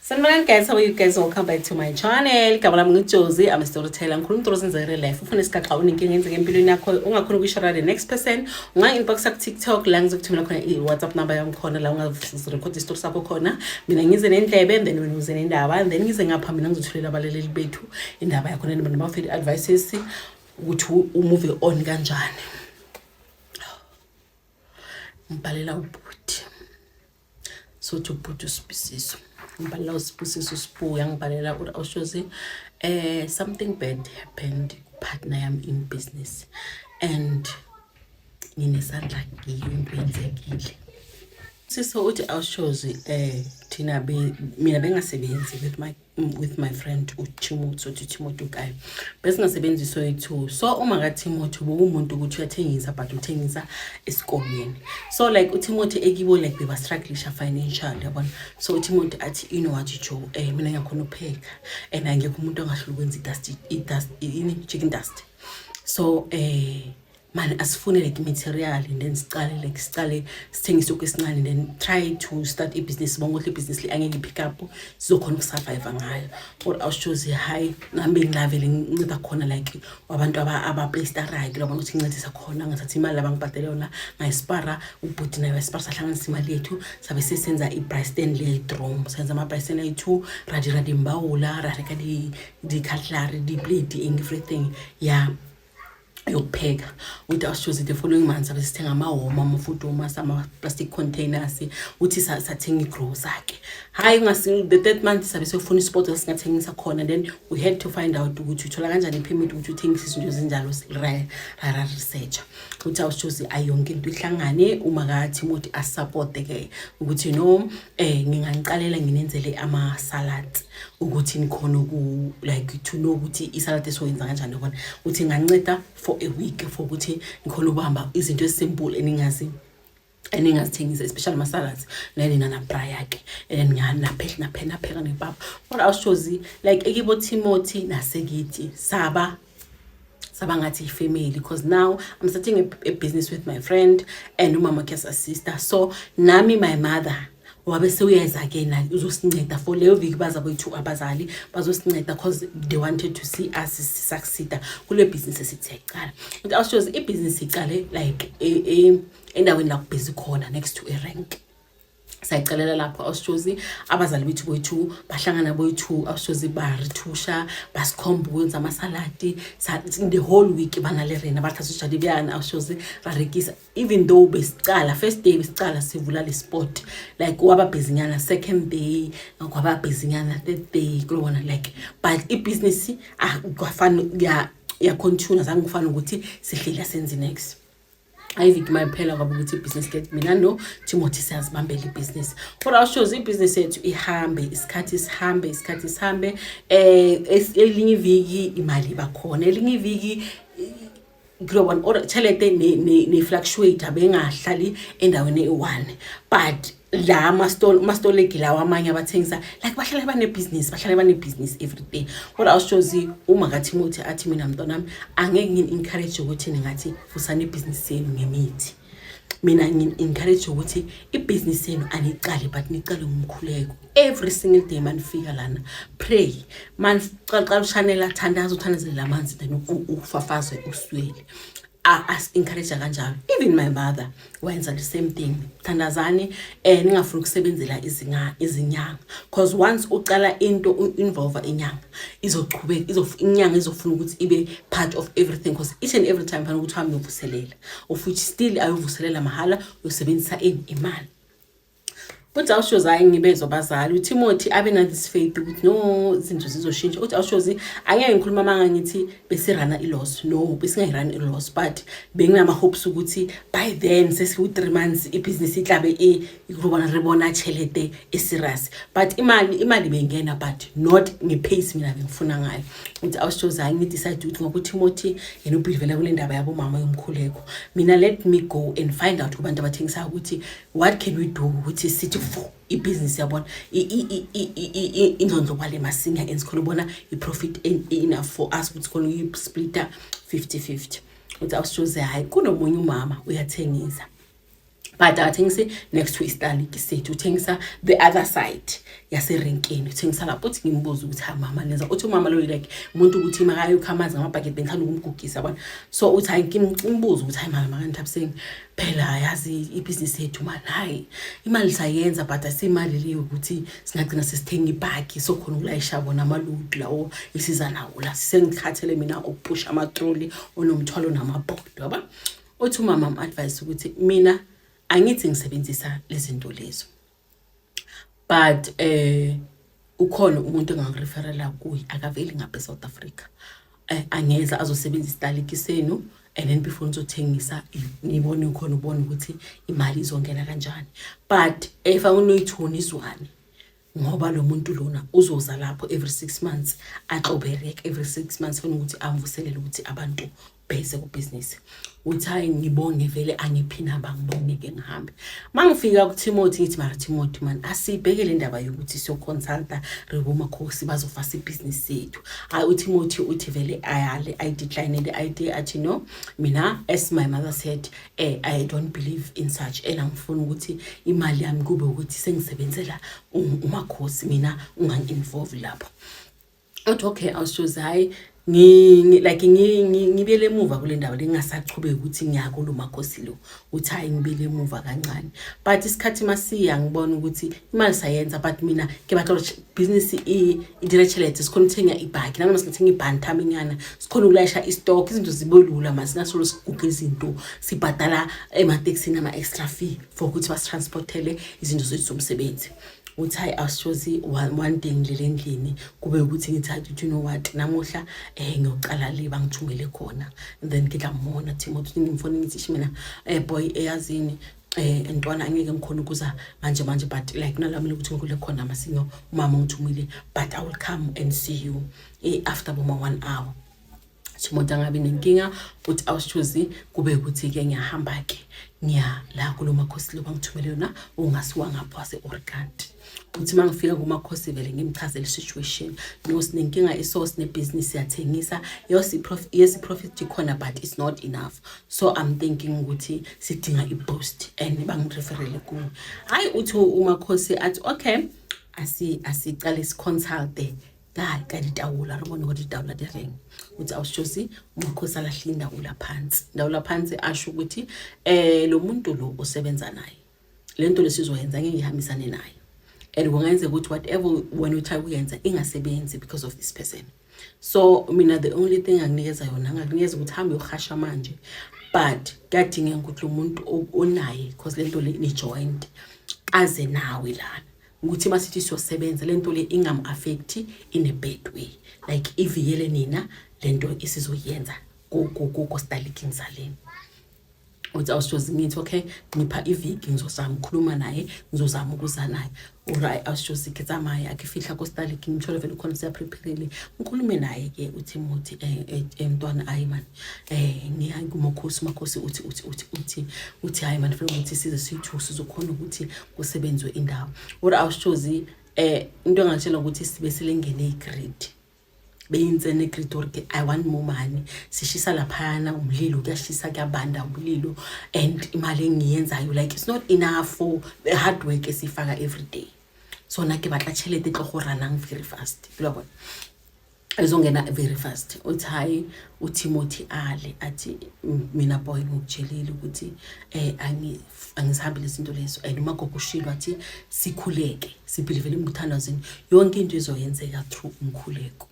Sanibonani guys, how are you guys? Welcome back to my channel. Igama lami nguJozi, I'm a storyteller. Ngikhuluma into ezenza real life. Ufuna isigaxa, unenkinga eyenzeka empilweni yakho, ungakhona ukuyishara the next person. Unga-inbox ku TikTok la ngizokuthumela khona i-WhatsApp number yami khona la ungarecord isitori sakho khona. Mina ngize nendlebe and then wena uze nendaba and then ngize ngapha mina ngizothulela abalaleli bethu indaba yakho, then bona bafike advices ukuthi umove on kanjani. Ngibhalela ubhuti. Sothi ubhuti uSibusiso, ngibhalela uSibusiso, uSibuya ngibhalela uri, "Awushozi, something bad happened partner yami in business and nginesandla kiyo into eyenzekile." Siso uthi, "Awushozi, thina be mina bengasebenzi with my friend uTimothy." Uthi uTimothy ukayo besingasebenzi soyi-two. So uma kaTimothy bekuwumuntu ukuthi uyathengisa, but uthengisa esikolweni. So like uTimothy ekibo like bebastrugglisha financial, yabona. So uTimothy athi, "You know what, Joe, mina ngiyakhona ukupheka and angekho umuntu ongahlula ukwenza i-dust, i-dust ini, chicken dust. So man, asifune like i-material and then sicale like sicale sithengise okwesincane and then try to start ibhizinisi bonke ukuthi ibhizinisi le angeke i-pick up, sizokhona ukusurvive ngayo." Or awushozi, hayi, nami bengilavele nginceda khona like abantu abaplasterayo kulabona ukuthi ngincedisa khona. Ngathatha imali abangibhadele yona, ngayispara, ubhuti naye wayisipara, sahlanganisa imali yethu, sabe sesenza i-braai stand le-drum. Senza ama-braai stand ayi-two, ra dira dimbawula, ra reka di-cutlery, di-plate and everything ya yokupheka. Uthi awushozi, the following months abe sithenga amahoma, ama-food ama-plastic containers. Uthi sathenga igrosa-ke. Hhayi, ungasi the third month sabe siyofuna ispot esingathengisa khona. Then we had to find out ukuthi uthola kanjani ipermit ukuthi uthengise izinto ezinjalo, ra researcha. Uthi awushozi, ayi, yonke into ihlangane uma kaTimothy asupporte-ke ukuthi no, nginganiqalela nginenzele ama-salads ukuthi nikhona ku like to know ukuthi isalad esoyenza kanjani, yabona. Uthi nganceda for a week for ukuthi ngikhona ukubamba izinto ezisimple eningazi eningazithengisa, especially ama-salads nani nanabraya-ke and napheka nepapa. Kodwa awushozi, like ekibo Timothy nasekithi saba ngathi ifamily because now I'm starting a business with my friend and umama kuyas-assista. So nami my mother wabe sewuyeza-ke naye uzosinceda for leyo viki. Baza boyi-two abazali bazosinceda because they wanted to see us sisucceeda kule bhizinisi esithi siyayicala. Uthi awushozi, ibhizinisi icale like endaweni la kubhizi khona, next to a rank. Sayicelela lapho. Awushozi, abazali bethu boyi-two bahlangana boyi-two. Awushozi, barithusha, basikhomba ukwenza amasaladi the whole week banale rena batlhatswetša dibjana. Awushozi, ra rekisa even though besicala first day besicala sivula le spot, like kwaba busynyana second day, kwaba busynyana third day kulobona like, but ibhizinisi kwafana ya continue, zange kufana ukuthi sihleli asenze next. Ayiviki mayiphela kwaba ukuthi ibhizinisi ke mina no Timothy siyazibambela ibhizinisi. Kodwa awushozi, ibhizinisi yethu ihambe isikhathi, sihambe isikhathi, sihambe elinye iviki imali iba khona, elinye iviki kulobona or tšhelete ne fluctuate, bengahlali endaweni eyi-one. But la ama-stolegi lawa amanye abathengisa like bahlale banebhizinisi, bahlale banebhizinisi every day. Kodwa awushozi, uma kaTimothy athi, "Mina mntwanami angeke ngini-encourage ukuthi ningathi vusani ibhizinisi yenu ngemithi. Mina ngini-encourage ukuthi ibhizinisi yenu aniyicale, but nicale ngomkhuleko. Every single day manifika lana, pray, maniqala ushanela, thandaza, uthandazele lamanzi, then ufafazwe uswele." As-encourage kanjalo. Even my mother wenza the same thing: "Thandazani, ningafuni ukusebenzela izinyanga because once ucala into involve inyanga, izochubeka, inyanga izofuna ukuthi ibe part of everything because each and every time fanele ukuthi uhambe uyovuselela, of which still ayovuselela mahhala, uyosebenzisa ini, imali." Uthi awushozi, hayi, ngibezwa abazali. UTimothy abe na this faith ukuthi no, izinto zizoshintsha. Uthi awushozi, angeke ngikhuluma amanga ngithi besirana i-loss. No, besingayirani i-loss, but benginama-hopes ukuthi by then sesiku-3 months ibhizinisi itlabe ikurobona re bona tšhelete e-serious. But imali beyingena, but not ngepace mina bengifuna ngayo. Uthi awushozi, hayi, ngidecide ukuthi ngoba uTimothy yena ubhilivela kule ndaba yabomama yomkhuleko, mina let me go and find out kubantu abathengisayo ukuthi what can we do ukuthi sithi for ibhizinisi, yabona, indlondlobale masinya and sikhona ubona i-profit enough for us ukuthi khona ukuyisplita 50-50. Uthi awushoze, hayi, kunomunye umama uyathengisa. But akathengisi next to istaliki sethu, uthengisa the other side yaserenkeni, uthengisa lapho. Uthi ngimbuza ukuthi, "Ha, mama, nenza?" Uthi umama lo, like, umuntu ukuthi makayokha amanzi ngamabhakede, bengithanda ukumgugisa, yabona. So uthi, hayi, ngimbuza ukuthi, "Hayi, mama kaNthabiseng, phela yazi ibhizinisi yethu mani, hayi, imali sayenza, but asimali leyo ukuthi singagcina sesithenga ibhaki sokhona ukulayisha bona amalodi lawo esiza nawo la. Sengikhathele mina ukuphusha amatroli onomthwalo namabhodo," yabona. Uthi umama am-advise ukuthi, "Mina angithi ngisebenzisa lezi zinto lezo, but ukhona umuntu engangireferela kuye, akaveli ngapha eSouth Africa, angeza azosebenzisa isitaliki senu, and then before nizothengisa nibone khona, ubone ukuthi imali izongena kanjani. But if awunoyithuni izwane, ngoba lo muntu lona uzoza lapho every 6 months axobereka every 6 months, funa ukuthi amvuselele ukuthi abantu bhese kubhizinisi." Uthi, "Hayi, ngibonge vele, angiphi inamba, ngibonge-ke, ngihambe." Uma ngifika kuTimothy ngithi, "Mara Timothy man, asiyibheke le ndaba yokuthi siyoconsulta rebomakhosi bazofasa ibhizinisi yethu." Hayi, uTimothy uthi vele ayale, ayidecline le idea, athi, "No, mina, as my mother said, I don't believe in such, and angifuni ukuthi imali yami kube ukuthi sengisebenzela umakhosi, mina ungangi-involve lapho." Uthi, "Okay, awushozi, hayi, like ngibuyele emuva kule ndawo le, ngingasachubeki ukuthi ngiya kulo makhosi lo." Uthi, "Hayi, ngibuyele emuva kancane, but isikhathi masiya ngibona ukuthi imali sayenza, but mina ke batla gore business e dire tšhelete, sikhona ukuthenga ibhaki nanoma singathenga ibhantam inyana, sikhona ukulayisha istock, izinto zibe lula, ma singasolo siguga izinto, sibhadala ematekisini ama-extra fee for ukuthi basitransportele izinto zethu zomsebenzi." Uthi, "Hayi, awushozi, one day ngilele endlini, kube ukuthi ngithi, hayi, you know what, namuhla ngiyocala le bangithumele khona, and then ke tla mmona Timothy." Ngimfone ngithi, "Ish, mina boy, eyazini ntwana, angeke ngikhona ukuza manje manje, but like kunalami ukuthi ngikule khona masinyo, umama ungithumile, but I will come and see you after boma one hour." Umuntu angabi nenkinga. Uthi, "Awushozi, kube ukuthi-ke ngiyahamba-ke, ngiya la kulo makhosi lo bangithumele yona, ongasiwa ngapho wase-Orkant." Uthi uma ngifika kumakhosi vele ngimchazele i-situation, "No, sinenkinga iso, sinebhizinisi, siyathengisa, yes, i-profit ikhona, but it's not enough, so I'm thinking ukuthi sidinga i-boost and bangireferele kuwe." Hhayi, uthi umakhosi athi, "Okay, asicale siconsulte ka ditaola, re bone gore ditaola di reng." Uthi, "Awushosi, umakhosi alahle indawula phansi, indawula phansi, asho ukuthi lo muntu lo osebenza naye, le nto lesizoyenza ngeke ngihambisane naye, and kungenzeka ukuthi whatever wena uthi kuyenza ingasebenzi because of this person. So mina the only thing anginikeza yona, angakunikeza ukuthi hambe uyohasha manje, but kuyadingeka ukuthi lo muntu onaye, because le nto le ni-joint, aze nawe lana, ukuthi masithi siyosebenza le nto le ingam-affect in a bad way, like ivikele nina lento esizoyenza ko-staliking saleni." Uthi, "Awushozi, ngithi, okay, ngipha iviki, ngizozama ukukhuluma naye, ngizozama ukuza naye." Alright, awushozi, ke tsamaya, ke fihla ko-staliking, ngithole vele khona siyaprepare, ngikhulume naye-ke uTimothy, "Mntwana, ayi man, ngiya kumakhosi, umakhosi uthi uthi uthi uthi uthi hayi man, fanele ukuthi size siyi-two, sizokhona ukuthi kusebenzwe indawo." Uri, "Awushozi, into engatshela ukuthi sibe selengene i-greed, beyinsene greed, or ke I want more money, sishisa laphayana umlilo, kuyashisa, kuyabanda umlilo, and imali engiyenzayo, like, it's not enough for the hard work esifaka every day. So na ke batla tšhelete e tlo go runang very fast, uyabona, ezongena very fast." Uthi, "Hayi," uTimothy ale athi, "Mina boy, ngikutshelile ukuthi angizihambi lezi zinto lezo, and umagogo ushilo athi sikhuleke, sibelievele emthandazweni, yonke into izoyenzeka through umkhuleko."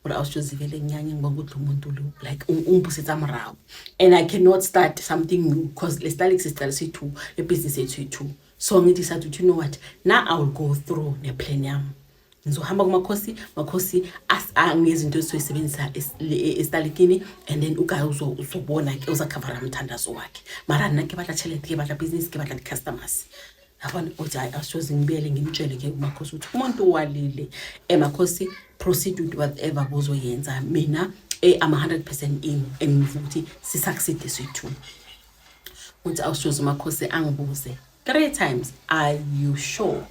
Ore, "Awushozi, vele ngiyanye ngibona ukuthi lo muntu lo, like, ungibusetsa morago, and I cannot start something new because le style sisiqale siyi-two, le business yethu yi-two. So ngithi sathi ukuthi, you know what, now I will go through neplan yami, ngizohamba kumakhosi, makhosi ngezinto esizoyisebenzisa estalikini, and then ugaye uzobona ke, uzacovera umthandazo wakhe. Mara nna ke batla tšhelete, ke batla business, ke batla di-customers, yabona." Uthi, "Hayi, awushoze, ngibuyele ngimtshele ke umakhosi ukuthi umuntu walile, makhosi, proceed with whatever bozoyenza, mina I'm 100% in, and ngifuna ukuthi sisucceed siyi-two." Uthi, "Awushoze, umakhosi angibuze three times, 'Are you sure?'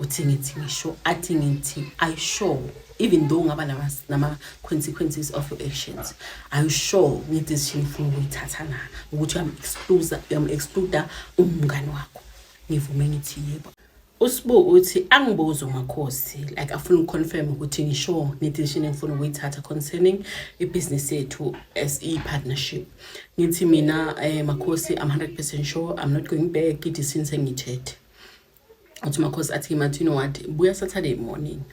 Uthi ngithi ngisho, athi ngithi I sure, even though ngaba nama-consequences of your actions, are you sure nge-decision ufuna ukuyithatha na, ukuthi uyam-excluda umngani wakho? Ngivume ngithi yebo. USibu uthi angibuze uMakhosi, like afuna ukuconfirm ukuthi ngisho ne-decision engifuna ukuyithatha concerning ibhizinisi yethu as i-partnership. Ngithi mina, Makhosi, I'm 100% sure I'm not going back, i-decision sengiyithethe. Uthi uMakhosi athi mathi, you know what, buya Saturday morning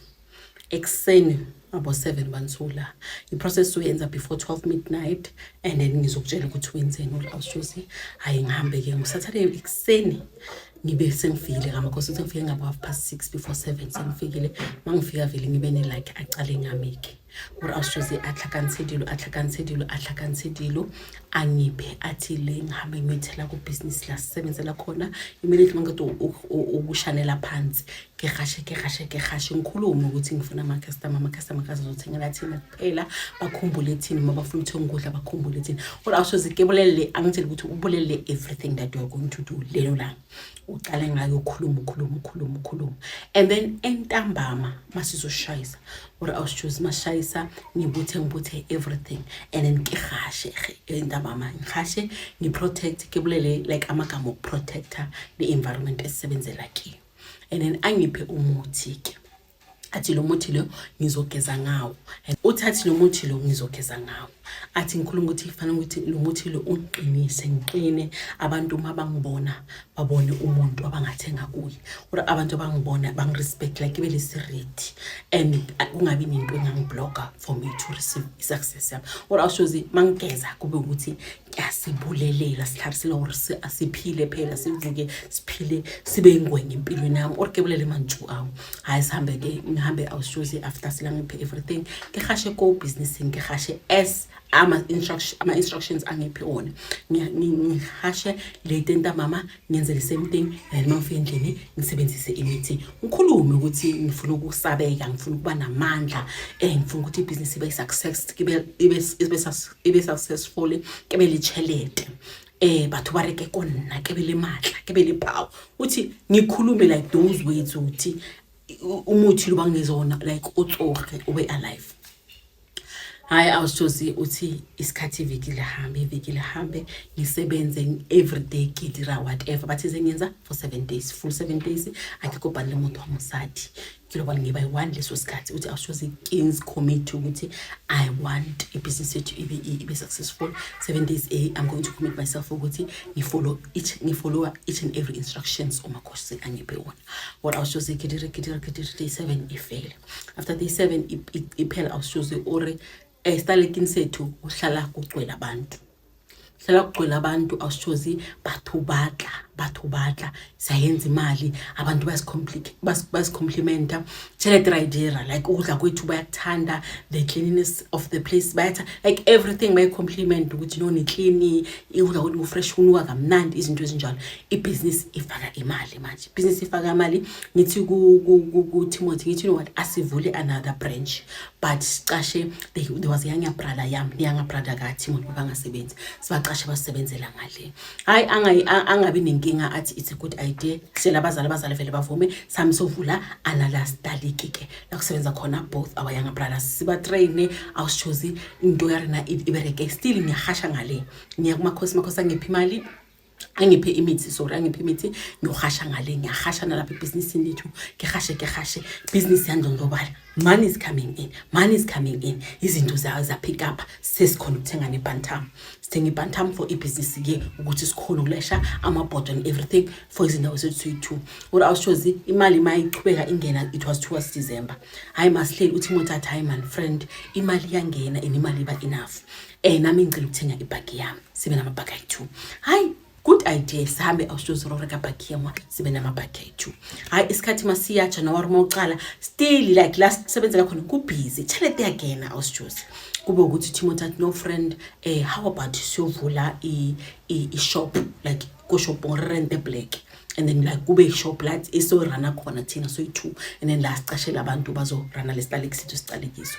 ekuseni abo-7 bansula, i-process uyenza before 12 midnight and then ngizokutshela ukuthi wenzeni. Awushozi, hhayi, ngihambe-ke ngoSaturday ekuseni, ngibe sengifikile kaMakhosi. Uthi ngifike ngabo 6:30, before 7 sengifikile. Uma ngifika vele ngibe ne-like acale ngami-ke gore awushozi, atlhakantshe dilo, atlhakantshe dilo, atlhakantshe dilo, angiphe, athi le ngihambe ngiyoyithela kubhizinisi la sisebenzela khona. Immediately mangiceda ukushanela phansi, ke gashe, ke gashe, ke gashe, ngikhulume ukuthi ngifuna ama-customer, ama-customer kazothengela thina kuphela, bakhumbule thina uma bafuna ukuthenga ukudla, bakhumbule thina. Kodwa awushozi, ke bolelele, angitshele ukuthi ubulelele everything that you are going to do lelo langa. Ucale ngayo ukhuluma, ukhuluma, ukhuluma, ukhuluma, and then entambama masizoshayisa or awushozi, mashayisa, ngibuthe, ngibuthe everything and then ke gashe entambama, ngihashe, ngiprotect, ke bulele like amagama okuprotecta the environment esisebenzela kiyo. And then angiphe umuthi-ke, athi lo muthi lo ngizogeza ngawo. Uthi athi lo muthi lo ngizogeza ngawo, athi ngikhuluma ukuthi kufanele ukuthi lo muthi lo ungiqinise, ngiqine, abantu uma bangibona babone umuntu abangathenga kuye or abantu abangibona bangirespect, like ibe lesiredi and kungabi nento engangibloga for me to receive i-success yami. Or awushozi, mangigeza kube ukuthi ngiyasibulelela sihlalisela or asiphile phela, sivuke siphile, sibe ingwenya empilweni yami, or ke bolele mantšu awo. Hayi, sihambe-ke, ngihambe awushozi, after silangiphe everything, ke gashe ko businessini, ke gashe as ama-instructions angiphe wona. Ngihashe late ntambama, ngenze the same thing, then uma ngifika endlini ngisebenzise imithi, ngikhulume ukuthi ngifuna ukusabeka, ngifuna ukuba namandla, ngifuna ukuthi ibhizinisi ibe success, ibe successful, ke be le tšhelete, batho ba reke ko nna, ke be le matla, ke be le power. Uthi ngikhulume like those words, ukuthi umuthi lo bangizona like utsoge, ube alive. Hayi, awushozi, uthi isikhathi, iviki lihambe, iviki lihambe, ngisebenze everyday, ke dira whatever bathi sengiyenza for 7 days, full 7 days, a ke kopane le motho wa mosadi, ke lo bane ngiba yi-one leso sikhathi. Uthi awushozi, kings commit ukuthi I want ibhizinisi yethu ibe successful. 7 days, I'm going to commit myself ukuthi ngifollow each and every instructions uMakhosi angiphe wona. What, awushozi, ke dire, ke dire, ke dire, day seven ifele. After day seven iphela, awushozi, ore esitalekini sethu kuhlala kugcwele abantu, hlala kugcwele abantu. Awushozi, batho batla, batho batla, siyayenza imali, abantu bayasicomplimenta, tšhelete ra e dira, like ukudla kwethu bayakuthanda, the cleanliness of the place bayatha, like everything bayicompliment ukuthi no, ni-clean, ukudla kwethu ku-fresh, kunuka kamnandi, izinto ezinjalo. Ibhizinisi ifaka imali manje, ibhizinisi ifaka imali. Ngithi ku-Timothy, ngithi, you know what, asivule another branch, but sicashe, there was a younger brother yami ne-younger brother kaTimothy bangasebenzi, sibacashe basebenzela ngale. Hayi, angabi nenkinga, athi it's a good idea. Sitshela abazali, abazali vele bavume, sami sovula another staliki ke la kusebenza khona both our younger brothers, sibatraine. Awushozi, into ya rena ibereke. Still ngiyahasha ngale, ngiya kuMakhosi, Makhosi angiphi imali, angiphe imithi, sorry, angiphe imithi, ngiyohasha ngale, ngiyahasha nalapha ebhizinisini lethu, ngihashe, ngihashe, ibhizinisi yandlondlobala, money is coming in, money is coming in, izinto za-pick up, sesikhona ukuthenga nebantam, sithenga ibantam for ibhizinisi-ke ukuthi sikhone ukulesha amabhodo and everything for izindawo zethu soyi-two. Kodwa awushozi, imali ma ichubeka ingena, it was towards December. Hhayi, masihleli, uTimothy athi, hayi man, friend, imali iyangena and imali iba enough, nami ngicela ukuthenga ibhagi yami, sibe namabhagi ayi-two. Hayi, good idea, sihambe awushozi, roreka bhagi yengwa, sibe namabhagi ayi-two. Hayi, isikhathi masiya, January mawucala, still like la sisebenzela khona kubhizi, tshelete yagena. Awushozi, kube ukuthi Timothy athi, no friend, how about siyovula i-shop, like ko-shop rente black and then like kube i-shop la esorana khona thina soyi-two and then la sicashele abantu bazorana lesitaleki sethu sicale kiso.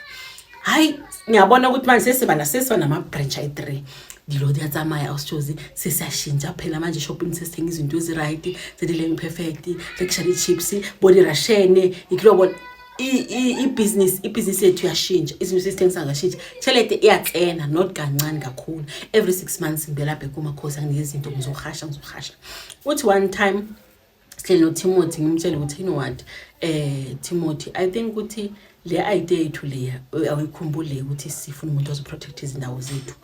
Hayi, ngiyabona ukuthi manje sesiba nama-branch ayi-three. Dilo di a tsamaya, ausi, sesiyashintsha phela manje eshopini, sesithenga izinto ezi-right, sedileng perfect, rekisha di-chips bo di-rashene ikulobona ibhizinisi yethu iyashintsha, izinto sesithengisa ngashintsha, tshelete iyatsena, not kancane kakhulu. Every 6 months ngibuyela back kumakhosi, anginike izinto, ngizohasha, ngizohasha. Uthi one time sihleli noTimothy, ngimtshele ukuthi, "You know what, Timothy, I think ukuthi le idea yethu leya, awuyikhumbule ukuthi sifuna umuntu ozoprotect izindawo zethu,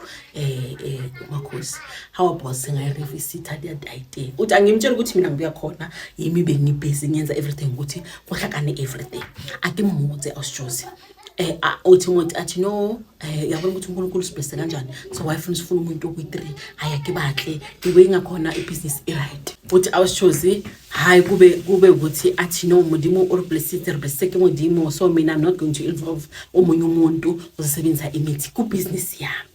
umakhosi, how about singayirevisita that idea?" Uthi angimtshela ukuthi mina ngibuya khona, yimi bengibusy ngiyenza everything ukuthi kuhlakane everything. Akimudze awusijozi, uTimothy athi, "No, yabona ukuthi uNkulunkulu siblesse kanjani, so why funa sifuna umuntu okuyi-3? Hayi, ake batle iwe ingakhona ibhizinisi i-right." Uthi awusichozi, hayi, kube ukuthi athi, "No, Modimo o re blessitse, re blessitse ke Modimo, so mina I'm not going to involve omunye umuntu ozosebenzisa imithi kubhizinisi yami."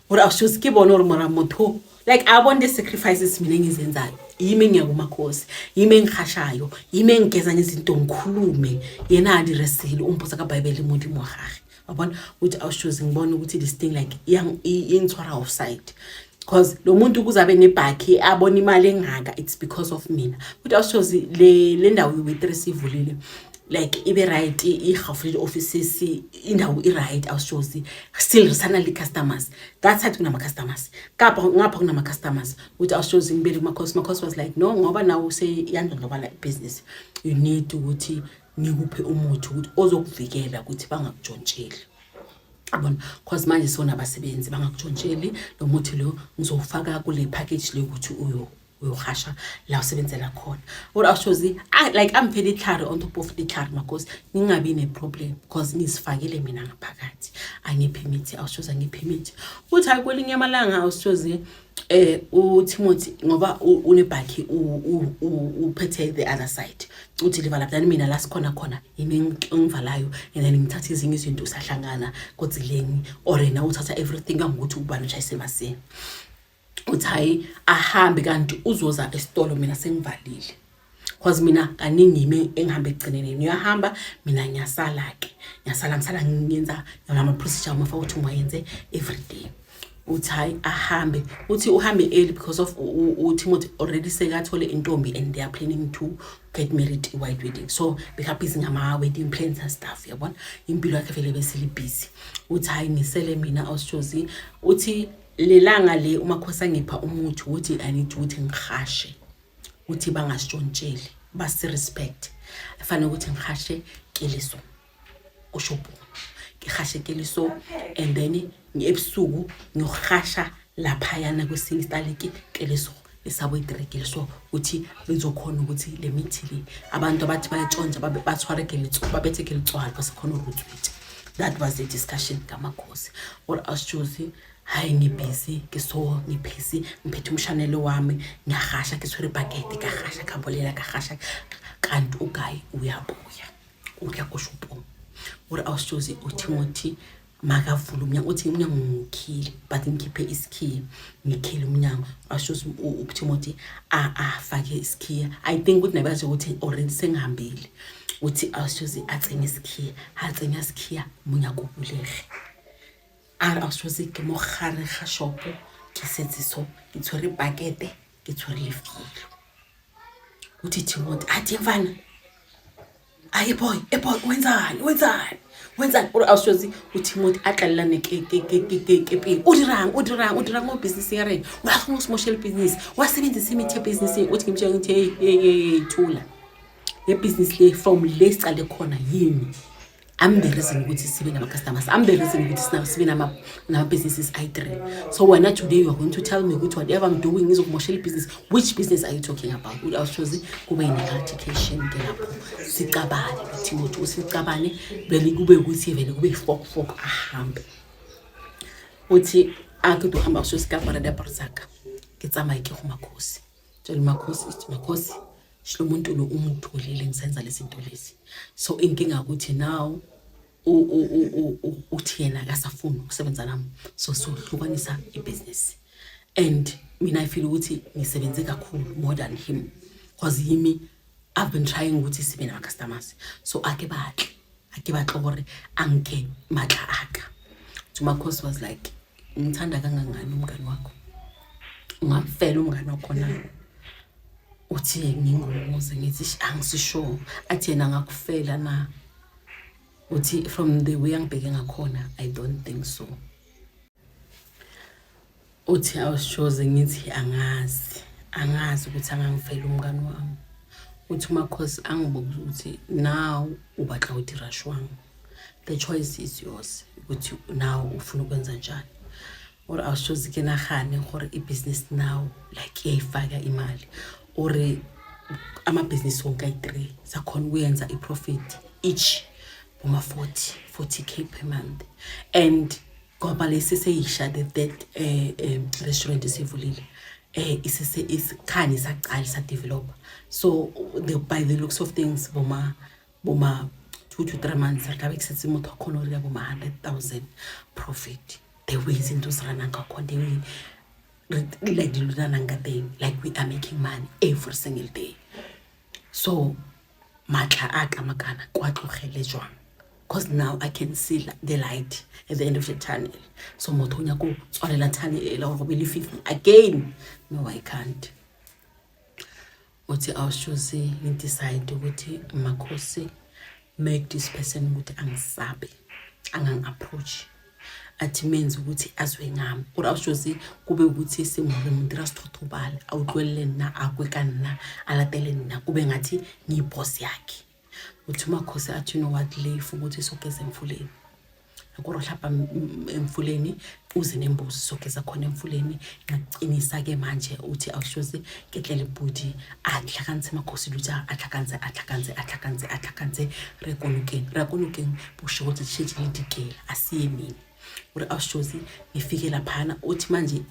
Gore awusichozi, ke bone gore mora motho, like, abone the sacrifices mina engizenzayo, yimi engiya kumakhosi, yimi engihashayo, yimi engigeza ngezinto, ngikhulume yena a diresele, umpotsa ka Bible, Modimo wa gage, wabona. Uthi awushozi, ngibona ukuthi this thing, like, ingithwara offside, because lo muntu ukuze abe nebhakhi, abone imali engaka, it's because of mina. Uthi awushozi, le ndawo yowe-3 sivulile, like, ibe right, ihafulile offices, indawo i-right. Awushozi, still risana le-customers that side, kunama-customers kapha, ngapha kunama-customers. Uthi awushozi, ngibele kumakhosi, makhosi was like, "No, ngoba nawe useyandlondlobala ibhizinisi, you need ukuthi ngikuphe umuthi ukuthi ozokuvikela ukuthi bangakutshontsheli, yabona, cause manje sonabasebenzi, bangakutshontsheli. Lo muthi lo ngizowufaka kule package le ukuthi uyohasha la usebenzela khona." Kodwa awushozi, like, amphela itlhari on top of itlhari, makhosi, ngingabi ne-problem because ngizifakile mina ngaphakathi. Angiphi imithi, awushozi, angiphi imithi. Uthi hayi, kwelinye amalanga, awushozi, uTimothy, ngoba unebhakhi, uphethe the other side, uthi livala then mina la sikhona khona, yimi engivalayo, and then ngithatha ezinye izinto, sahlangana kodileng, or yena uthatha everything, kangokuthi ubani ushayise emasini. Uthi hayi, ahambe, kanti uzoza esitolo mina sengivalile, cause mina kaningi yimi engihambe ekugcineni, uyahamba, mina ngiyasala-ke, ngiyasala, ngisala ngiyenza nama-procedure amafaka ukuthi ngiwayenze every day. Uthi hayi, ahambe. Uthi uhambe early because of uTimothy already sekathole intombi and they are planning to get married, i-white wedding, so bekabhizi ngama-wedding plans and stuff, yabona, impilo yakhe vele besele busy. Uthi hayi, ngisele mina, awusitshozi. Uthi lelanga le umakhosi angipha umuthi ukuthi I need ukuthi ngihashe ukuthi bangasitshontsheli, basi-respect, fanele ukuthi ngihashe keliso kushopong, ngihashe keliso, and then ebusuku ngiyohasha laphayana kwesinye isitaliki keliso esabo-three keliso, ukuthi bezokhona ukuthi le mithi le abantu abathi bayatshontsha bathware babethe kelitswalo, basekhona ukutswitha. That was the discussion kamakhosi. Or asitshozi, hayi, ngibhizi ke, so ngiphisi, ngiphethe umshanelo wami, ngiyahasha, ke tshwere bucket, ka hasha, ka bolela, ka hasha, kanti uguy uyabuya, uya kushopong. Uri awusitshozi, uTimothy makavula umnyango, uthi umnyango ngikhile, but ngikhiphe isikhiye, ngikhile umnyango. Awusitshozi, uTimothy afake isikhiye, I think ukuthi nabazi ukuthi already sengihambile. Uthi awusitshozi, atsenye isikhiye, atsenya isikhiya, monyako o bulege. A re awusitshozi, ke mo gare ga shopo, ke setse so ke tshwere pakete, ke tshwere lefilo. Uthi Timothy athi, "Mfana, aye boy, e boy, wenzani, wenzani, wenzani?" Ore awusitshozi, uTimothy a tlalelane ke pele, "O dirang, o dirang, o dirang mo business ya rena? Wa kgona go semoshela business, wa sebenzisa imithi ebhizinisini?" Uthi ngimtshela ngithi, "Hey, hey, hey, thula, le business le, from le sicale khona, yimi. I'm the reason ukuthi sibe nama-customers, I'm the reason ukuthi sibe nama-businesses ayi-three. So wena today you are going to tell me ukuthi whatever I'm doing ngizokumoshela ibhizinisi? Which business are you talking about?" Uthi awushozi, kube ne-altercation ke lapho, sicabane noTimothy, usicabane vele, kube ukuthi vele kube fok fok, ahambe. Uthi akede uhamba, ushozi, ka apara diaparo tsaka, ke tsamaye ke go makhosi, tshela makhosi, ithi, "Makhosi, lo muntu lo ungitholile ngisenza lezi zinto lezi, so inkinga ukuthi now uthi yena akasafuni ukusebenza nami, so sohlukanisa ibhizinisi, and mina I feel ukuthi ngisebenze kakhulu more than him, cause yimi I've been trying ukuthi sibe nama-customers, so ake batle, ake batle gore a nke matla aka." So makhosi was like, Ngithanda kangangani umngani wakho? Ungamfela umngani wakho na? Uthi ngingomuze ngithi angisisho. Athi yena ngakufela na? Uthi from the way angibheke ngakhona, I don't think so. Uthi awushoze ngithi angazi, angazi ukuthi angangifela umngani wami. Uthi uMakhosi angibuza ukuthi now o batla ho dira jwang? The choice is yours ukuthi now ufuna ukwenza njani. Or awushoze ke nagane gore i-business now like iyayifaka imali or amabhizinisi wonke ayi-three sakhona ukuyenza i-profit each boma-40 40K per month, and ngoba lesi seyisha, the third restaurant esivulile isese isikhani isaqala isadevelopa, so by the looks of things boma 2 to 3 months re tlabe ke setse motho a kgone go dira boma 100,000 profit, the way izinto ziranang ka khona, the way like dilo di ranang ka teng, like we are making money every single day. So matla a ka makana kwa tlogele jwang? Because now I can see the light at the end of the tunnel. So motho o nyaka go tswalela tunnel ela gore go be lefifi again. No, I can't. Uthi awushozi ngidecide ukuthi Makhosi, make this person ukuthi angisabe, angangi-approach. Athi menze ukuthi azwe ngami or awushozi kube ukuthi sengore mo dira sethothobale, a utlwelele nna, a kwe ka nna, a latele nna, kube ngathi ngiyiboss yakhe. Uthi uMakhosi athi, "You know what, leave ukuthi sogeza emfuleni akoro hlapa emfuleni, uze nembuzi, sogeza khona emfuleni." Ngacinisa-ke manje. Uthi awushozi ke tle le pudi a tlhakantshe Makhosi dutsa a tlhakantshe, a tlhakantshe, a tlhakantshe, a tlhakantshe. Re ko nokeng, re ya ko nokeng bošego tse šetse le dikela a se emeng. Ore awushozi ngifike laphana, uthi manje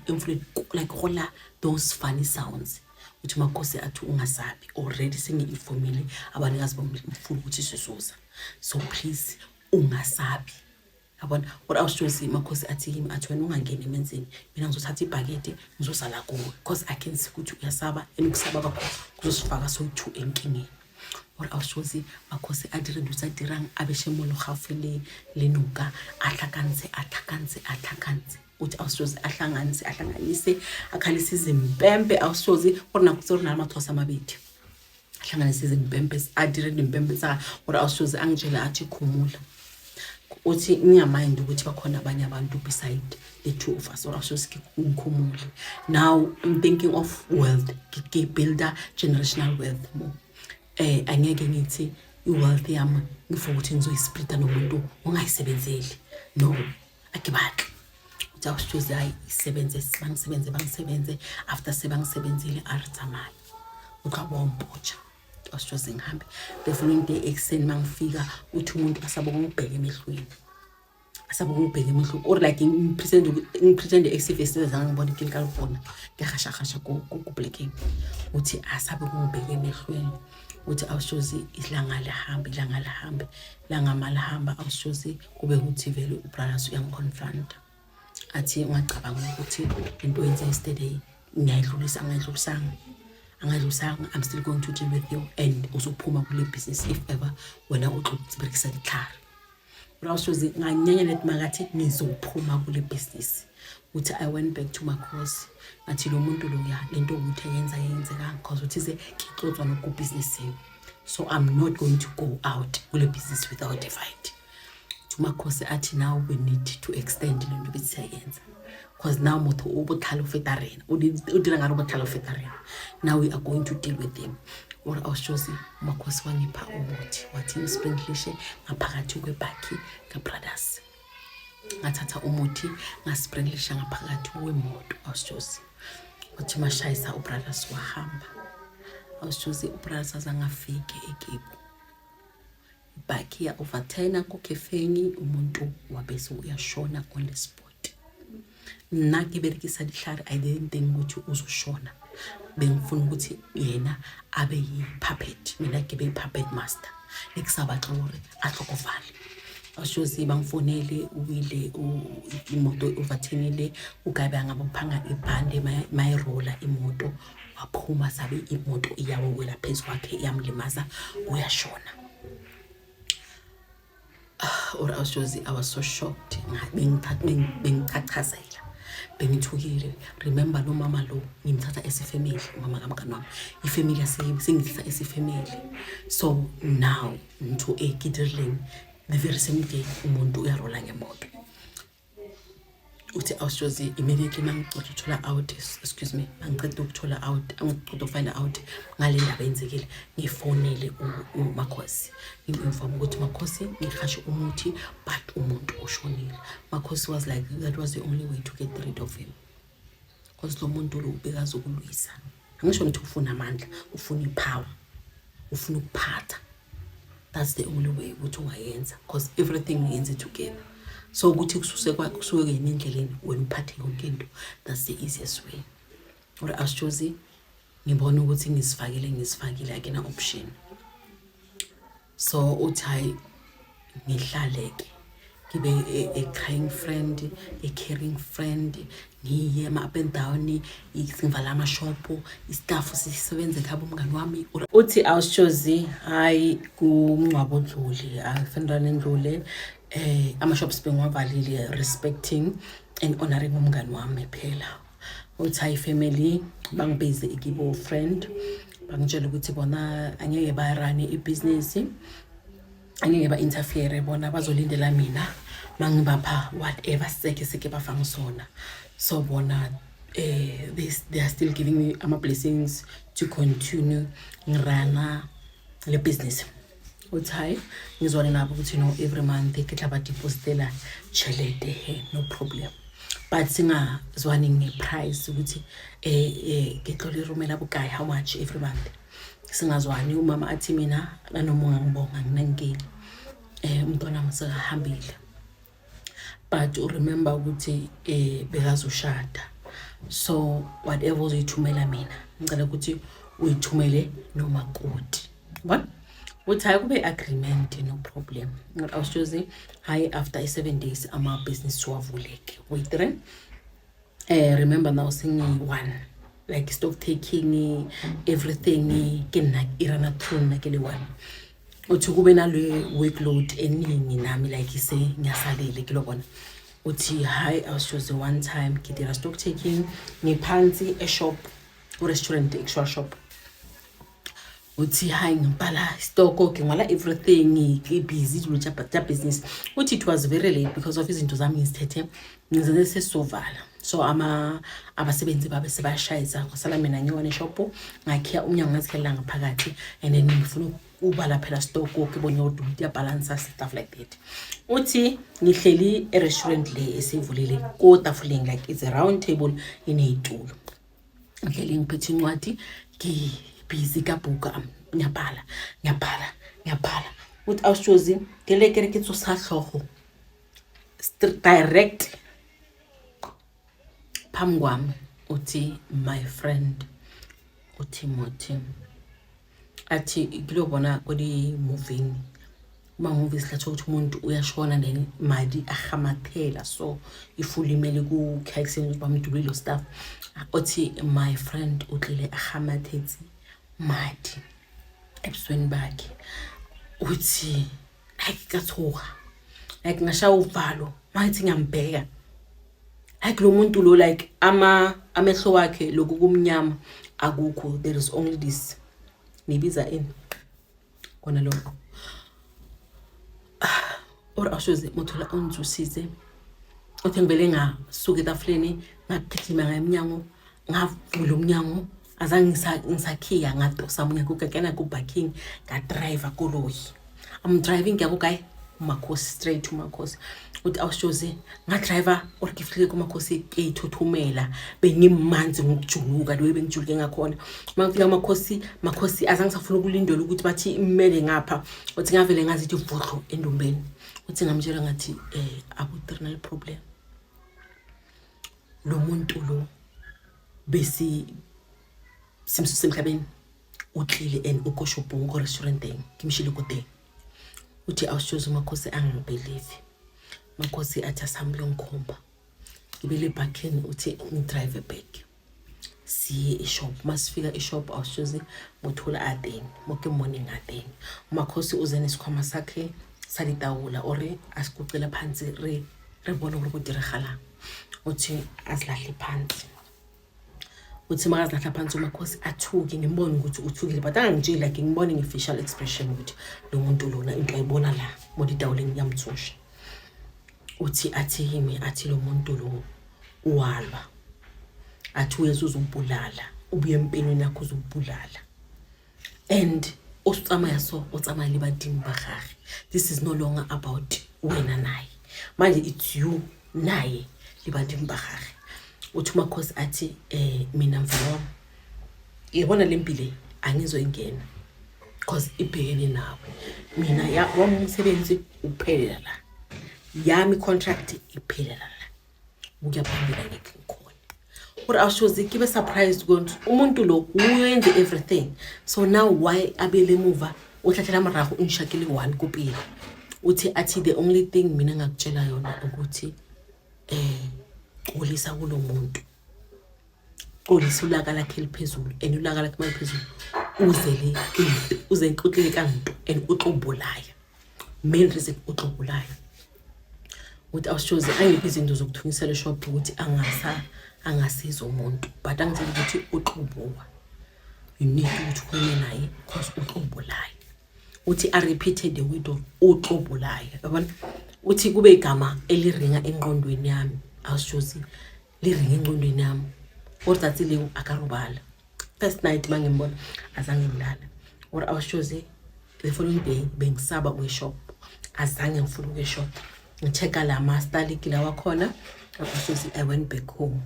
emfuleni like gola those funny sounds. Uthi Makhosi athi, "Ungasabi, already sengi-informile abanikazi bomfula ukuthi sizoza, so please ungasabi." Yabona, or awushozi Makhosi athi kimi, athi, "Wena ungangeni emenzini, mina ngizothatha ibhakede, ngizozala kuwe, because I can see ukuthi uyasaba and ukusaba kwakho kuzosifaka soyi-two enkingeni." Or awushozi Makhosi a dire dilo tsa dirang, a beshe mollo gaufi le noka, a tlhakantshe, a tlhakantshe, a tlhakantshe. Uthi awushozi ahlanganise, ahlanganise, akhalise izimpempe. Awushozi gore nako tse re na le mathosa a mabedi, ahlanganise izimpempe, a dire dimpempe tsa. Gore awushozi angitshele athi, "Khumula." Uthi ngingamind ukuthi bakhona abanye abantu beside the two of us. Or awushozi ngikhumule. Now I'm thinking of wealth, ke builda generational wealth mo. Angeke ngithi i-wealth yami ngifuna ukuthi ngizoyisplita nomuntu ongayisebenzeli. No, akibatle. Uthi awushozi hayi, isebenze, bangisebenze, bangisebenze. After sebangisebenzile, a re tsamaye, utlwa bompotsha. Awushozi ngihambe the following day ekuseni. Mangifika, uthi umuntu asabe ngibheke emehlweni, asabe ngibheke emehlweni, or like ngipretend exivesile zange ngibone ke ka bona ke gashagashha ko plekeng. Uthi asabe kungibheke emehlweni. Uthi awushozi ilanga lihambe, ilanga lihambe, ilanga malihamba, awushozi kube ukuthi vele ubrothers uyangiconfronta, athi, "Ungacabanga ukuthi into oyenze yesterday ngiyayidlulisa? Angayidlulisanga, angayidlulisanga. I'm still going to deal with you and uzophuma kule business if ever wena uxoberekisa ditlhare." Awushozi nganyanya lethi makathi ngizophuma kule business. Uthi I went back to Makhosi, ngathi lo muntu loya lento ukuthi ayenza yenzekanga, because uthi se ke tlo tswa no businessini, so I'm not going to go out kule business without a fight. Uthi uMakhosi athi, "Now we need to extend le nto besiyayenza, because now motho o botlhale o feta rena, o dira ngare o botlhale o feta rena. Now we are going to deal with him." Or awushozi uMakhosi wangipha umuthi, wathi ngisprinklishe ngaphakathi kwebhakhi kabrothers. Ngathatha umuthi, ngasprinklisha ngaphakathi kwemoto. Awushozi wathi mashayisa, ubrothers wahamba. Awushozi ubrothers azange afike ekebu, ibhakhi ya-overturna kukhefeni, umuntu wabese uyashona on the spot. Nna ke berekisa dihlare, I didn't think ukuthi uzoshona. Bengifuna ukuthi yena abe yi-puppet, mina ke be yi-puppet master, ne ke sa batle hore a tlhokofale. Ashozi bangifonele, uwile, imoto i-overturnile, ugabe angabophanga ibhande, mayirola imoto waphuma, sabe imoto iyawela phezu kwakhe, iyamlimaza, uyashona. Or awushozi, I was so shocked, bengichachazela, bengithukile. Remember, lo mama lo ngimthatha esifamily, umama kamngani wami, ifamily sengithatha esifamily. So now ntho e ke dirileng, the very same day umuntu uyarola ngemoto. Uthi awushozi, immediately mangiceda ukuthola out, excuse me, mangiceda ukuthola out, angiceda ukufind out ngale ndaba eyenzekile, ngifonele uMakhosi, ngim-inform ukuthi, "Makhosi, ngihashe umuthi but umuntu ushonile." Makhosi was like, "That was the only way to get rid of him, because lo muntu lo ubekazokulwisa." Angisho ngithi ufuna amandla, ufuna ipower, ufuna ukuphatha. That's the only way ukuthi ungayenza, because everything uyenze together. So ukuthi kususe kusuke yena endleleni, wena uphathe yonke into, that's the easiest way. Or asitshozi, ngibona ukuthi ngizifakile, ngizifakile, akena option. So uthi hayi, ngihlale-ke ngibe a crying friend, a caring friend, ngiye ama-up and down, ngivala amashopu, istaff sisebenze ekhaya umngani wami. Uthi awusitshozi, hayi, kumngcwabo ondlule, funeral endlule, ama-shops bengiwavalile, respecting and honoring umngani wami phela. Uthi hayi, family bangibize ikibo friend, bangitshela ukuthi bona angeke bayarane ibhizinisi, angeke ba-interfere, bona bazolindela mina mangibapha whatever seke seke bafanga sona. So bona they are still giving me ama-blessings to continue ngirana le business. Uthi hayi, ngizwane nabo ukuthi no, every month ke tla ba depositela tšhelete he, no problem, but singazwani nge-price ukuthi ke tlo le romela bokae, how much every month. Singazwani. Umama athi, "Mina nanoma ungangibonga, nginankinga, umntwana wami sekahambile, but remember ukuthi bekazoshada, so whatever uzoyithumela mina, ngicela ukuthi uyithumele nomakoti." What? Uthi hayi, kube agreement, no problem. Awusitshozi, hayi, after i-7 days amabhizinisi wavuleke. Wait, remember now sengiyi-one, like stock taking, everything ke nna irana through nna ke le one. Uthi kube nale workload eningi nami, like se ngiyasalele ke lo bona. Uthi hayi, awusitshozi, one time ke dira stock taking, ngiphansi eshop, ku-restaurant, actual shop. Uthi hayi, ngibhala stoko, ke ngwala everything, ke busy dilo tša business. Uthi it was very late because of izinto zami ngizithethe ngizenze sesizovala, so ama abasebenzi babe sebashayisa, kwasala mina ngiwona eshopho. Ngakhiya umnyango, ngazikhelela ngaphakathi, and then ngifuna ubala phela stoko, ke bone ukuthi kuyabhalansa, stuff like that. Uthi ngihleli e-restaurant le esivulile, kotafuleng, like it's a round table iney'tulo. Ngihleli ngiphethe incwadi, ngibhizi ka buka, ngiyabhala, ngiyabhala, ngiyabhala. Uthi awushozi, ke le kere ke tsosa hlooho, direct phambi kwami, uthi my friend uTimothy. Athi kulobona kuli-moving, kuma-movies latho ukuthi umuntu uyashona then madi ahamathela, so ifulimele ku-accident ukuthi bamdubulile stuff. Othi my friend utlile ahamathetse madi ebusweni bakhe. Uthi like kathoga, like ngashaya uvalo mayithi ngiyambheka, like lo muntu lo, like ama amehlo wakhe lokhu kumnyama akukho, there is only this, nibiza ini kona lokho. Or awushoze mothola ongizwisise. Uthi ngivele ngasuka etafuleni, ngagijima ngaya emnyango, ngavula umnyango, azange ngisakhiya, ngadosa umnyango, kagena ku-parking, ngadrayiva koloyi. I'm driving, ngiya kugayi uMakhosi, straight uMakhosi. Uthi awushoze, ngadrayiva or ngifike kuMakhosi, keyithuthumela, bengimanzi ngokujuluka lo bengijuluke ngakhona. Uma ngifika uMakhosi, Makhosi azange ngisafuna ukulindela ukuthi bathi imele ngapha. Uthi ngavele ngazithi vuhlo endumbeni. Uthi ngamtshela ngathi, abu problem, lo muntu lo besi simsuse emhlabeni, utlile and uko shopong, ko restauranteng, ke mshile ko teng. Uthi awushozi, uMakhosi angibelieve. Makhosi athi asambe uyongikhomba ngibele ebhakheni. Uthi ngidrive back, siye eshop. Masifika eshop, awushozi, mothola ateng mo ke morning ateng. UMakhosi uze nesikhwama sakhe. Sa ditaola ore a sigucela phansi re re bone gore go diragalang. Uthi azilahle phansi, uthi makazilahla phansi uMakhosi athuke, ngimbone ukuthi uthukile, but angangitsheli, like ngibone nge-facial expression ukuthi lo muntu lona into ayibona la mo ditawoleng iyamthusha. Uthi athi kimi, athi lo muntu lo uwalwa, athi uyeza uzobulala, ubuye empilweni yakho uzobulala, and o tsamaya so o tsamaya le badimo ba gage. This is no longer about wena naye manje, it's you naye le badimo ba gage. Uthi uMakhosi athi, mina mfana wami, yabona le mpilo angizoyingena because ibhekene nawe. Mina ya wami umsebenzi uphelela la, yami contract iphelela la, ukuya phambili angekho ngikhona. Uri awushozi ke be surprised ukuthi umuntu lo uyenze everything, so now why abele emuva uhlahlela morago ungishakile one kupila? Uthi athi the only thing mina ngakutshela yona ukuthi xolisa kulo muntu, xolisa ulaka lakhe liphezulu, and ulaka lakhe maliphezulu uzele impi, uze nkotlile kanto and uxobulaya, main reason uxobulaya. Ukuthi awushozi angiphi izinto zokuthunyisela eshop ukuthi angasa angasiza umuntu, but angitshela ukuthi uxobuwa, you need ukuthi ukhulume naye cause uxobulaya. Uthi a repeated the word of uxobulaya, yabona. Uthi kube igama eliringa engqondweni yami, awushozi liringa engqondweni yami or tsatsi leo a ka robala. First night mangimbona azange ngilala, or awushozi the following day bengisaba ukuya shop, azange ngifuna ukuya shop, ngi-check-a la ma-starlink lawa khona. Awushozi I went back home,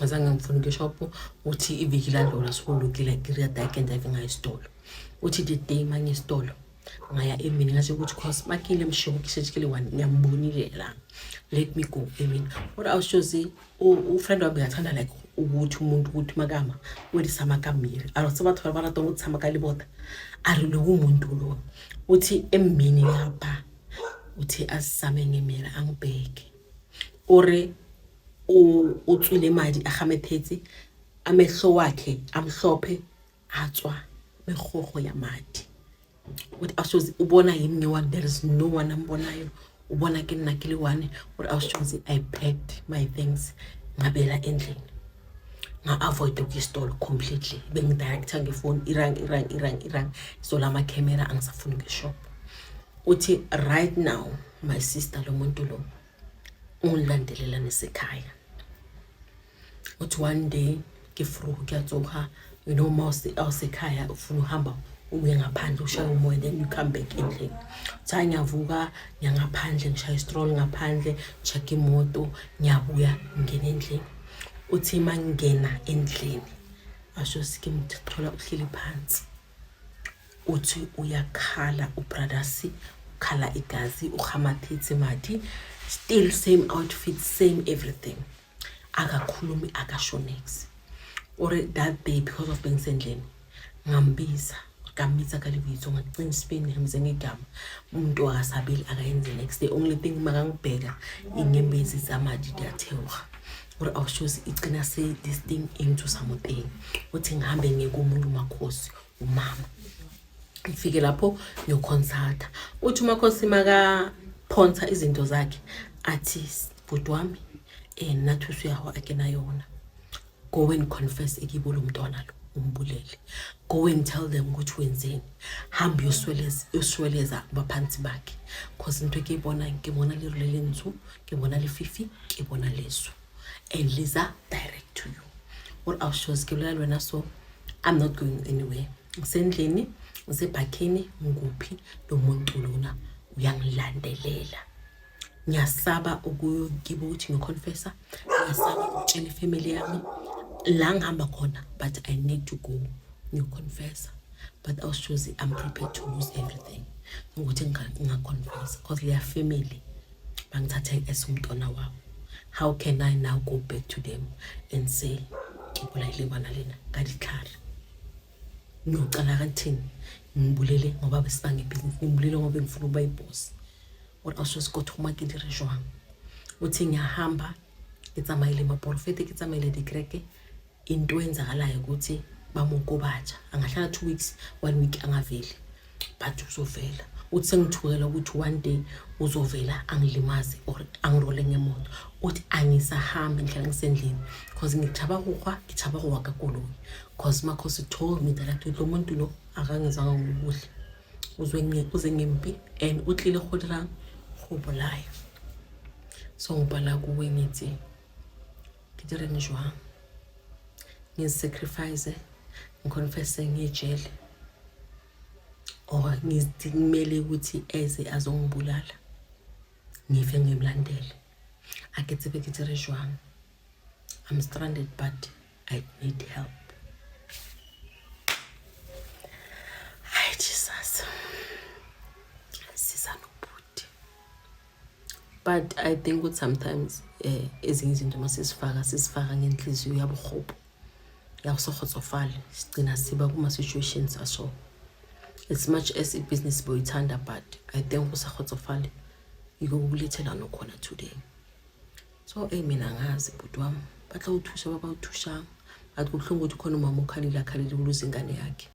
azange ngifuna ukuya shop. Uthi iviki ladlula sokulukile ke rea ngaya esitolo. Uthi the day mangiya esitolo ngaya emini, ngasho ukuthi cause makile mshoku ke one ngiyambonile la, let me go emini. Kodwa awushozi ufriend wami uyathanda like ukuthi umuntu ukuthi makama o di sama ka mmele a re se batho ba ba ratang go tshama ka lebota, a re lo umuntu lo. Uthi emini lapha uthi asisame ngemela angibheke, ore o tswile madi a gamethetse, amehlo wakhe amhlophe, a tswa megogo ya madi. Uthi awushozi ubona yimi nge-one, there is no one ambonayo, ubona ke nna ke le one. Uri awushozi I packed my things, ngabela endlini, nga-avoid ukuya esitolo completely. Bengidirector ngefoni, irang irang irang irang isitolo, amakhemera, angisafuni ngeshop. Uthi right now my sister, lo muntu lo ungilandelela nesekhaya. Uthi one day ke vroeg ke a tsoga, uma awusekhaya ufuna uhamba uye ngaphandle ushaye umoya, then you come back endlini. Cha, ngiyavuka ngiyangaphandle, ngishaya istroll ngaphandle, check imoto, ngiyabuya ngingena endlini. Uthi uma ngingena endlini asho sike ngithola uhleli phansi. Uthi uyakhala ubrothers, ukhala igazi, uhamathitsi madi, still same outfit, same everything, akakhulumi, akasho niks. Or that day because of bengisendlini ngambiza, ngambiza ka lebitso, ngacina isipeni, ngambiza ngegama, umuntu akasabeli, akayenzi next. The only thing makangibheka inyembezi zamadi diyathewuga. Ore awushozi igcina se this thing ingithusa moteng. Uthi ngihambe ngiye komunye umakhosi, umama, ngifike lapho ngiyoconsulta. Uthi umakhosi makaphonsa izinto zakhe athi, bhuti wami, nna thuso ya gago a ke na yona, go and confess ekibo lo mntwana lo umbulele, go and tell them ukuthi wenzeni, hambe uyosweleza kubaphansi bakhe, cause into ke bona ke bona lero le lentsho, ke bona lefifi, ke bona leso, and liza direct to you. Or awushozi ke bolela le wena, so I'm not going anywhere, ngisendlini, ngisebhakhini, nguphi lo muntu lona uyangilandelela. Ngiyasaba ukukibo ukuthi ngiyoconfessa, ngiyasaba ukutshela ifamily yami la ngihamba khona, but I need to go ngiyoconfessa. But awushozi I'm prepared to lose everything ukuthi ngingaconfessa because leya family bangithathe as umntwana wabo. How can I now go back to them and say ke bolaile ngwana lena ka ditlhare? Ngiyocala kathini? Ngibulele ngoba besibanga ibhizinisi, ngibulele ngoba ngifuna ukuba ibhosi. Or awushozi ko thoma ke dire jwang? Uthi ngiyahamba, ke tsamaile maporofete, ke tsamaile dikereke, into eyenzakalayo ukuthi bamokobatsha, angahlala 2 weeks, one week angaveli, but uzovela. Uthi sengithukela ukuthi one day uzovela angilimaze or angirole ngemoto. Uthi angisahambi, ngihlala ngisendlini because ngithaba kuhwa, ngithaba kuwa kakoloi, because Makhosi told me that lo muntu lo akangizanga ngobuhle, uzwe uze ngempi and utlile go dirang go bolaya. So ngibhala kuwe ngithi ke direng jwang? Ngizisacrifice, ngiconfesse, ngiyejele, or ngimele ukuthi eze azongibulala, ngife ngimlandele? A ke tsebe ke dire jwang. I'm stranded, but I need help. Hayi Jesus, siza nobhuti. But I think ukuthi sometimes ezinye izinto uma sisifaka, sisifaka ngenhliziyo yabuhobo yakusokgotsofale, sigcina siba kuma-situations aso. As much as ibhizinisi boyithanda, but I think usakgotsofale yiko kukulethela nokhona today. So eyi, mina ngazi bhuti wami, batla o thusa ba ba o thušang, but kubuhlungu ukuthi khona umama okhalile, akhalile ukuluza ingane yakhe.